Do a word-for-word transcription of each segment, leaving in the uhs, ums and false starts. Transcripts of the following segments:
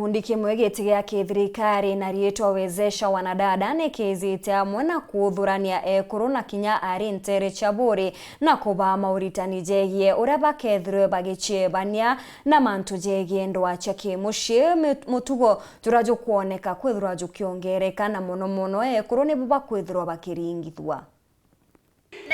Gikundi kimwe giti gia kithirikari na riitwa Wezesha Wanadada ni kiijite amwe na kuthurania ekuru na kinya ari nteere cia Buuri na kubaa mauritani jegie uria bakethirwe bagiciebania na mantu jegie ndwaa cia kimucii, mi-, mutugo juria jukwoneka kwithirwa jukiongereka, na mono mono ekuru nibo bakwithirwa bakiringithua.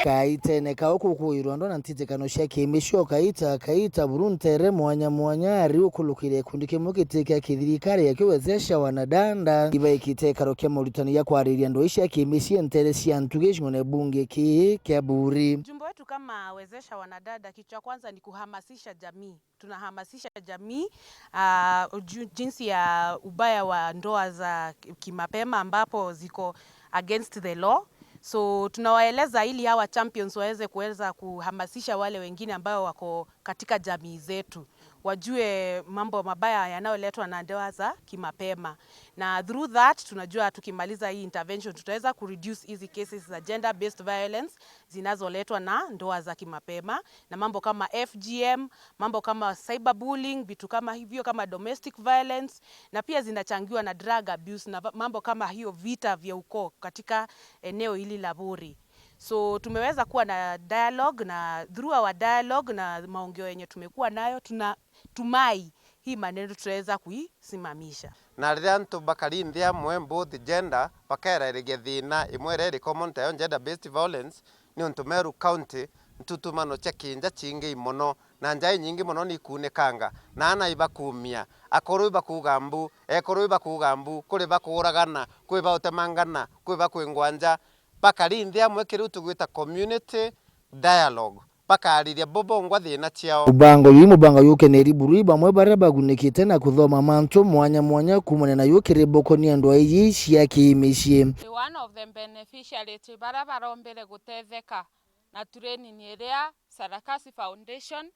Kaitene kau kukuirwa ndwaa na ntitikano cia kimicii, o kaita kaita buru nteere mwanya mwanya, ari ukulukire gikundi kimwe giti kia kithirikari akio Wezesha Wanadada ibaikite ikaro kia mauritani ja kwariria ndwaa cia kimicii nteere cia ntugi gicigoone bunge kii kia Buuri. Ujumbe wetu kama Wezesha Wanadada, kitu cha kwanza ni kuhamasisha jamii. Tunahamasisha jamii, ah, uju-, jinsi ya ubaya wa ndoa za ki-, kimapema ambapo ziko against the law. So, tunawaeleza ili hawa champions waweze kuweza kuhamasisha wale wengine ambao wako katika jamii zetu, wajue mambo mabaya yanayoletwa na ndoa za kimapema. Na through that, tunajua tukimaliza hii intervention, tutaweza kureduce hizi cases za gender based violence zinazoletwa na ndoa za kimapema, na mambo kama F G M, mambo kama cyberbullying, vitu kama hivyo, kama domestic violence, na pia zinachangiwa na drug abuse na va-, mambo kama hiyo, vita vya ukoo katika eneo hili la Buuri. So, tumeweza kuwa na dialogue, na through our dialogue na maongeo yenye tumekuwa nayo, tunatumai hii maneno tutaweza kuisimamisha. Na riria antu bakari nthi amwe, both gender, bakeerairiria thiina imwe iria iri common, tayo gender based violence, niuntu Meru County ntutumano cia kiinja ciingi mono, na nja inyingi mono ni ikuunikanga, na aana ibakuumia, akuru ibakuuga mbu, ekuru ibakuuga mbu, kuri bakuuragana, kwi bautemangana, kwi bakwingwa nja. Bakari nthi amwe kiriu tugwita community dialogue, bakaariria bo bongwa thiina ciao. Mubango juu, mubango jukeneri buru i bamwe baria bagunikite na kuthoma mantu mwanya mwanya kuumania na juu kiri bokoni andu aiji cia kimicii. One of the beneficiaries baria barombere gutetheka na training iria Sarakasi Foundation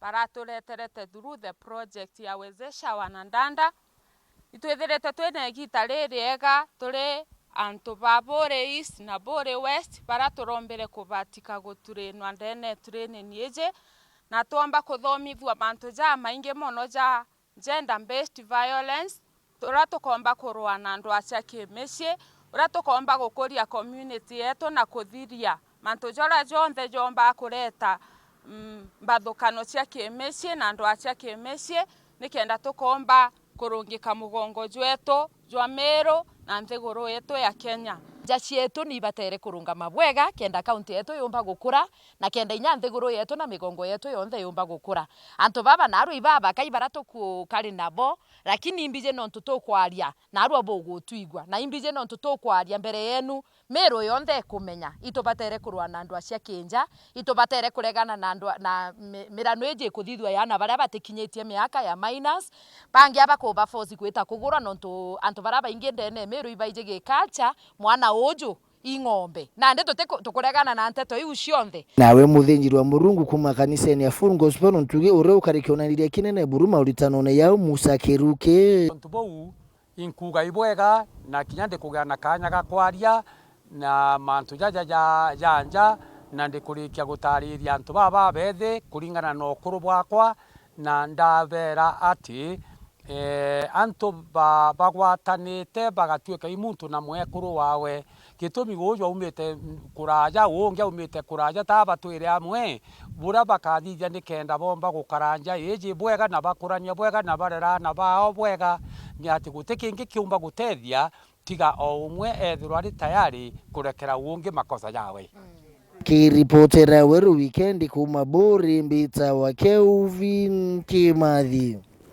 baratureterete through the project ya Wezesha Wanadada. Itwithiritwe twina igita ririega turi antu ba Buuri East na Buuri West, baria turombire kubatika guturinwa ndene training iji, na twomba kuthomithua mantu jamaingi mono ja gender based violence, uria tukomba kurua na ndwaa cia kimicii, uria tukomba gukuria community yetu na kuthiria mantu jaria jonthe jomba kureta, mm, mbathukano cia kimicii na ndwaa cia kimicii, nikenda tukomba kurungika mugongo jwetu jwa Meru na nthiguru yetu ya Kenya. Nja cietu ni ibatere kurungama bwega kenda kaunti yetu yumba gukura, na kenda inya nthiguru yetu na migongo yetu yonthe yumba gukura. Antu baba naarua ibabakai baria tukukari nabo, lakini imbiji nontu tukwaria, naarua bugutwigua, na imbiji nontu tukwaria mbere yenu, Meru yonthe ikumenya. Itubatere kurua na ndwaa cia kinja, itubatere kuregana na ndwaa, na mi-, mirano iji ikuthithua ya aana baria batikinyitie miaka ya minors. Bangi aba kuba force gwita kugurwa, nontu antu baria baingi ndene Meru ibaiji gi culture, mwana uju i ng'ombe. Nandi tuti-, tukuregana na nteto iu cionthe. Nawe muthinjiri wa Murungu kuuma kanisene ya Full Gospel Ntugi, uria ukari kionaniria kinene buru mauritanone yau, Musa Kiruki. Untu buu inkuuga ibwega, na kinya ndikugia na kaanya ga kwaria na mantu jaja ja, ja nja, na ndikurikia gutaariria antu baba babethi kuringana na ukuru bwakwa, na ndabeera ati, eh, antu ba-, bagwatanite bagatuika i muntu na mwekuru wawe. Gitumi uju aumite kuraaja, ungi aumite kuraaja, ta batwire amwe, buria bakathithia nikenda bomba gukara nja iji bwega, na bakurania bwega, na barera aana bao bwega, ni ati guti kingi kiumba gutethia tiga o umwe ethirwa ari tayari kurekera ungi makosa jawe. Kiripotera Weru Wikendi kuuma Buuri, mbitawa Kelvin Kimathi.